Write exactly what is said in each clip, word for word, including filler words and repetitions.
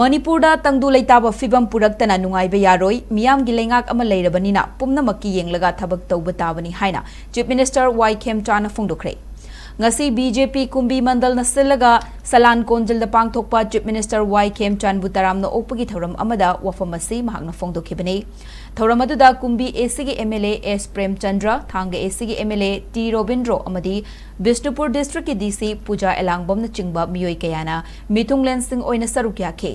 ꯃꯅꯤꯄꯨꯔꯗ ꯇꯪꯗꯨ ꯂꯩꯇꯥꯕ ꯐꯤꯕꯝ ꯄꯨꯔꯛꯇꯅ ꯅꯨꯡꯉꯥꯏꯕ ꯌꯥꯔꯣꯏ, ꯃꯤꯌꯥꯝꯒꯤ ꯂꯩꯉꯥꯛ ꯑꯃ ꯂꯩꯔꯕꯅꯤꯅ ꯄꯨꯝꯅꯃꯛꯀꯤ ꯌꯦꯡꯂꯒ ꯊꯕꯛ ꯇꯧꯕ ꯇꯥꯕꯅꯤ ꯍꯥꯏꯅ Chief Minister ꯋꯥꯏ ꯈꯦꯝꯆꯥꯟꯅ ꯐꯣꯡꯗꯣꯛꯈ꯭ꯔꯦ꯫ ꯉꯁꯤ ꯕꯤ ꯖꯦ ꯄꯤ ꯀꯨꯝꯕꯤ ꯃꯟꯗꯜꯅ ꯁꯤꯜꯂꯒ ꯁꯂꯥꯟ ꯀꯣꯟꯖꯜꯗ ꯄꯥꯡꯊꯣꯛꯄ Chief Minister ꯋꯥꯏ ꯈꯦꯝꯆꯥꯟꯕꯨ ꯇꯔꯥꯝꯅ ꯑꯣꯛꯄꯒꯤ ꯊꯧꯔꯝ ꯑꯃꯗ ꯋꯥꯐꯝ ꯑꯁꯤ ꯃꯍꯥꯛꯅ ꯐꯣꯡꯗꯣꯛꯈꯤꯕꯅꯤ꯫ ꯊꯧꯔꯝ ꯑꯗꯨꯗ ꯀꯨꯝꯕꯤ ꯑꯦ ꯁꯤꯒꯤ M L A S Premchandra, ꯊꯥꯡꯒ ꯑꯦ ꯁꯤꯒꯤ M L A T Robindro ꯑꯃꯗꯤ ꯕꯤꯁꯅꯨꯄꯨꯔ ꯗꯤꯁꯇ꯭ꯔꯤꯛꯀꯤ ꯗꯤ ꯁꯤ ꯄꯨꯖꯥ ꯑꯦꯂꯥꯡꯕꯝꯅꯆꯤꯡꯕ ꯃꯤꯑꯣꯏ ꯀꯌꯥꯅ ꯃꯤꯊꯨꯡꯂꯦꯟꯁꯤꯡ ꯑꯣꯏꯅ ꯁꯔꯨꯛ ꯌꯥꯈꯤ꯫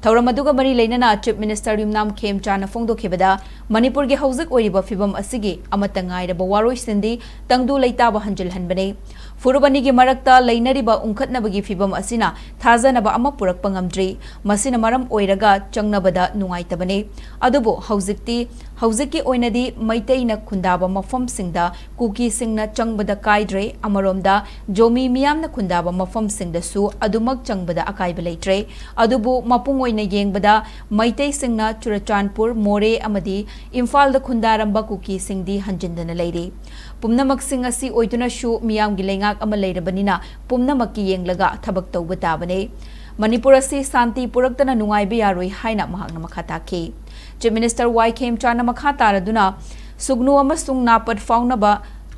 ꯊꯧꯔꯝ ꯑꯗꯨꯒ ꯃꯔꯤ ꯂꯩꯅꯅ Chief Minister ꯌꯨꯝꯅꯥꯝ ꯈꯦꯝꯆꯥꯟꯅ ꯐꯣꯡꯗꯣꯛꯈꯤꯕꯗ, ꯃꯅꯤꯄꯨꯔꯒꯤ ꯍꯧꯖꯤꯛ ꯑꯣꯏꯔꯤꯕ ꯐꯤꯕꯝ ꯑꯁꯤꯒꯤ ꯑꯃꯠꯇ ꯉꯥꯏꯔꯕ ꯋꯥꯔꯣꯏꯁꯤꯟꯗꯤ ꯇꯪꯗꯨ ꯂꯩꯇꯥꯕ ꯍꯟꯖꯤꯜꯍꯟꯕꯅꯤ꯫ ꯐꯨꯔꯨꯞ ꯑꯅꯤꯒꯤ ꯃꯔꯛꯇ ꯂꯩꯅꯔꯤꯕ ꯎꯪꯈꯠꯅꯕꯒꯤ ꯐꯤꯕꯝ ꯑꯁꯤꯅ ꯊꯥꯖꯅꯕ ꯑꯃ ꯄꯨꯔꯛꯄ ꯉꯝꯗ꯭ꯔꯤ꯫ ꯃꯁꯤꯅ ꯃꯔꯝ ꯑꯣꯏꯔꯒ ꯆꯪꯅꯕꯗ ꯅꯨꯡꯉꯥꯏꯇꯕꯅꯤ꯫ ꯑꯗꯨꯕꯨ ꯍꯧꯖꯤꯛꯇꯤ, ꯍꯧꯖꯤꯛꯀꯤ ꯑꯣꯏꯅꯗꯤ ꯃꯩꯇꯩꯅ ꯈꯨꯟꯗꯥꯕ ꯃꯐꯝꯁꯤꯡꯗ ꯀꯨꯀꯤꯁꯤꯡꯅ ꯆꯪꯕꯗ ꯀꯥꯏꯗ꯭ꯔꯦ꯫ ꯑꯃꯔꯣꯝꯗ, ꯖꯣꯃꯤ ꯃꯤꯌꯥꯝꯅ ꯈꯨꯟꯗꯥꯕ ꯃꯐꯝꯁꯤꯡꯗꯁꯨ ꯑꯗꯨꯃꯛ ꯆꯪꯕꯗ ꯑꯀꯥꯏꯕ ꯂꯩꯇ꯭ꯔꯦ꯫ ꯑꯗꯨꯕꯨ ꯃꯄꯨꯡ ꯑꯣꯏꯅ ꯌꯦꯡꯕꯗ, ꯃꯩꯇꯩꯁꯤꯡꯅ ꯆꯨꯔꯆꯥꯟꯄꯨꯔ, ꯃꯣꯔꯦ ꯑꯃꯗꯤ ꯏꯝꯐꯥꯜꯗ ꯈꯨꯟꯗꯥꯔꯝꯕ ꯀꯨꯀꯤꯁꯤꯡꯗꯤ ꯍꯟꯖꯤꯟꯗꯅ ꯂꯩꯔꯤ꯫ ꯄꯨꯝꯅꯃꯛꯁꯤꯡ ꯑꯁꯤ ꯑꯣꯏꯗꯨꯅꯁꯨ ꯃꯤꯌꯥꯝꯒꯤ ꯂꯩꯉꯥꯛ ꯑꯃ ꯂꯩꯔꯕꯅꯤꯅ ꯄꯨꯝꯅꯃꯛꯀꯤ ꯌꯦꯡꯂꯒ ꯊꯕꯛ ꯇꯧꯕ ꯇꯥꯕꯅꯤ꯫ ꯃꯅꯤꯄꯨꯔ ꯑꯁꯤ ꯁꯥꯟꯇꯤ ꯄꯨꯔꯛꯇꯅ ꯅꯨꯡꯉꯥꯏꯕ ꯌꯥꯔꯣꯏ ꯍꯥꯏꯅ ꯃꯍꯥꯛꯅ ꯃꯈꯥ ꯇꯥꯈꯤ꯫ Chief Minister ꯋꯥꯏ ꯈꯦꯝꯆꯥꯟꯅ ꯃꯈꯥ ꯇꯥꯔꯗꯨꯅ, ꯁꯨꯒꯅꯨ ꯑꯃꯁꯨꯡ ꯅꯥꯄꯠ ꯐꯥꯎꯅꯕ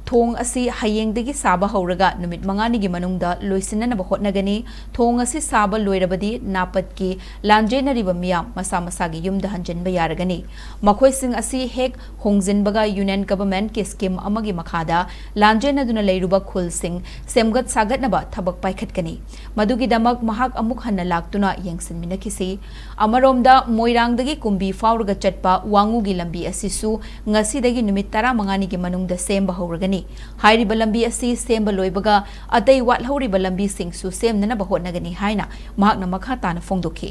ꯊꯣꯡ ꯑꯁꯤ ꯍꯌꯦꯡꯗꯒꯤ ꯁꯥꯕ ꯍꯧꯔꯒ ꯅꯨꯃꯤꯠ ꯃꯉꯥꯅꯤꯒꯤ ꯃꯅꯨꯡꯗ ꯂꯣꯏꯁꯤꯟꯅꯅꯕ ꯍꯣꯠꯅꯒꯅꯤ꯫ ꯊꯣꯡ ꯑꯁꯤ ꯁꯥꯕ ꯂꯣꯏꯔꯕꯗꯤ ꯅꯥꯄꯠꯀꯤ ꯂꯥꯟꯖꯦꯟꯅꯔꯤꯕ ꯃꯤꯌꯥꯝ ꯃꯁꯥ ꯃꯁꯥꯒꯤ ꯌꯨꯝꯗ ꯍꯟꯖꯤꯟꯕ ꯌꯥꯔꯒꯅꯤ꯫ ꯃꯈꯣꯏꯁꯤꯡ ꯑꯁꯤ ꯍꯦꯛ ꯍꯣꯡꯖꯤꯟꯕꯒ Union Governmentꯀꯤ scheme ꯑꯃꯒꯤ ꯃꯈꯥꯗ ꯂꯥꯟꯖꯦꯟꯅꯗꯨꯅ ꯂꯩꯔꯨꯕ ꯈꯨꯜꯁꯤꯡ ꯁꯦꯝꯒꯠ ꯁꯥꯒꯠꯅꯕ ꯊꯕꯛ ꯄꯥꯏꯈꯠꯀꯅꯤ꯫ ꯃꯗꯨꯒꯤꯗꯃꯛ ꯃꯍꯥꯛ ꯑꯃꯨꯛ ꯍꯟꯅ ꯂꯥꯛꯇꯨꯅ ꯌꯦꯡꯁꯤꯟꯃꯤꯟꯅꯈꯤꯁꯤ꯫ ꯑꯃꯔꯣꯝꯗ, ꯃꯣꯏꯔꯥꯡꯗꯒꯤ ꯀꯨꯝꯕꯤ ꯐꯥꯎꯔꯒ ꯆꯠꯄ ꯋꯥꯉꯨꯒꯤ ꯂꯝꯕꯤ ꯑꯁꯤꯁꯨ ꯉꯁꯤꯗꯒꯤ ꯅꯨꯃꯤꯠ ꯇꯔꯥꯃꯉꯥꯅꯤꯒꯤ ꯃꯅꯨꯡꯗ ꯁꯦꯝꯕ ꯍꯧꯔꯒꯅꯤ꯫ ꯍꯥꯏꯔꯤꯕ ꯂꯝꯕꯤ ꯑꯁꯤ ꯁꯦꯝꯕ ꯂꯣꯏꯕꯒ ꯑꯇꯩ ꯋꯥꯠꯍꯧꯔꯤꯕ ꯂꯝꯕꯤꯁꯤꯡꯁꯨ ꯁꯦꯝꯅꯅꯕ ꯍꯣꯠꯅꯒꯅꯤ ꯍꯥꯏꯅ ꯃꯍꯥꯛꯅ ꯃꯈꯥ ꯇꯥꯅ ꯐꯣꯡꯗꯣꯛꯈꯤ꯫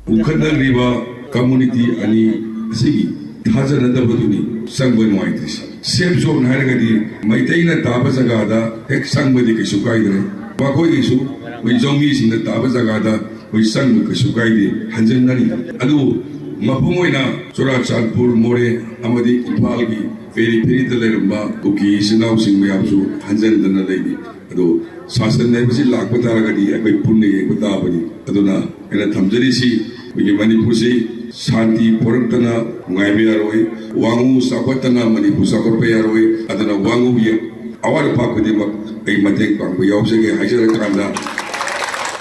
ꯎꯈꯠꯅꯔꯤꯕ community ꯑꯅꯤ ꯑꯁꯤꯒꯤ ꯊꯥꯖꯅꯗꯕꯗꯨꯅꯤ ꯆꯪꯕ ꯅꯨꯡꯉꯥꯏꯇ꯭ꯔꯤꯁꯤ꯫ Safe zone ꯍꯥꯏꯔꯒꯗꯤ ꯃꯩꯇꯩꯅ ꯇꯥꯕ ꯖꯒꯥꯗ ꯍꯦꯛ ꯆꯪꯕꯗꯤ ꯀꯩꯁꯨ ꯀꯥꯏꯗ꯭ꯔꯦ꯫ ꯃꯈꯣꯏꯒꯤꯁꯨ ꯑꯩꯈꯣꯏ ꯖꯧꯃꯤꯁꯤꯡꯅ ꯇꯥꯕ ꯖꯒꯥꯗ ꯑꯩꯈꯣꯏ ꯆꯪꯕ ꯀꯩꯁꯨ ꯀꯥꯏꯗꯦ, ꯍꯟꯖꯤꯟꯅꯔꯤ꯫ ꯑꯗꯨꯕꯨ ꯃꯄꯨꯡ ꯑꯣꯏꯅ ꯆꯨꯔꯥꯆꯥꯟꯄꯨꯔ, ꯃꯣꯔꯦ ꯑꯃꯗꯤ ꯏꯝꯐꯥꯜꯒꯤ peripheryꯗ ꯂꯩꯔꯝꯕ ꯀꯨꯀꯤ ꯏꯆꯤꯟ ꯏꯅꯥꯎꯁꯤꯡ ꯃꯌꯥꯝꯁꯨ ꯍꯟꯖꯤꯟꯗꯅ ꯂꯩꯔꯤ꯫ ꯑꯗꯨ ꯁꯥꯁꯟ ꯍꯥꯏꯕꯁꯤ ꯂꯥꯛꯄ ꯇꯥꯔꯒꯗꯤ ꯑꯩꯈꯣꯏ ꯄꯨꯟꯅ ꯌꯦꯡꯕ ꯇꯥꯕꯅꯤ꯫ ꯑꯗꯨꯅ ꯑꯩꯅ ꯊꯝꯖꯔꯤꯁꯤ, ꯑꯩꯈꯣꯏꯒꯤ ꯃꯅꯤꯄꯨꯔꯁꯤ ꯁꯥꯟꯇꯤ ꯄꯣꯔꯛꯇꯅ ꯅꯨꯡꯉꯥꯏꯕ ꯌꯥꯔꯣꯏ, ꯋꯥꯉꯨ ꯆꯥꯎꯈꯠꯇꯅ ꯃꯅꯤꯄꯨꯔ ꯆꯥꯎꯈꯠꯄ ꯌꯥꯔꯣꯏ꯫ ꯑꯗꯨꯅ ꯋꯥꯉꯨꯒꯤ ꯑꯋꯥꯠ ꯑꯄꯥ ꯈꯨꯗꯤꯡꯃꯛ ꯑꯩ ꯃꯇꯦꯡ ꯄꯥꯡꯕ ꯌꯥꯎꯖꯒꯦ ꯍꯥꯏꯖꯔꯀꯥꯟꯗ,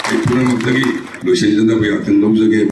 ꯑꯩ ꯄꯨꯝꯅꯃꯛꯇꯒꯤ ꯂꯣꯏꯁꯤꯟꯖꯅꯕ ꯌꯥꯊꯪ ꯂꯧꯖꯒꯦ꯫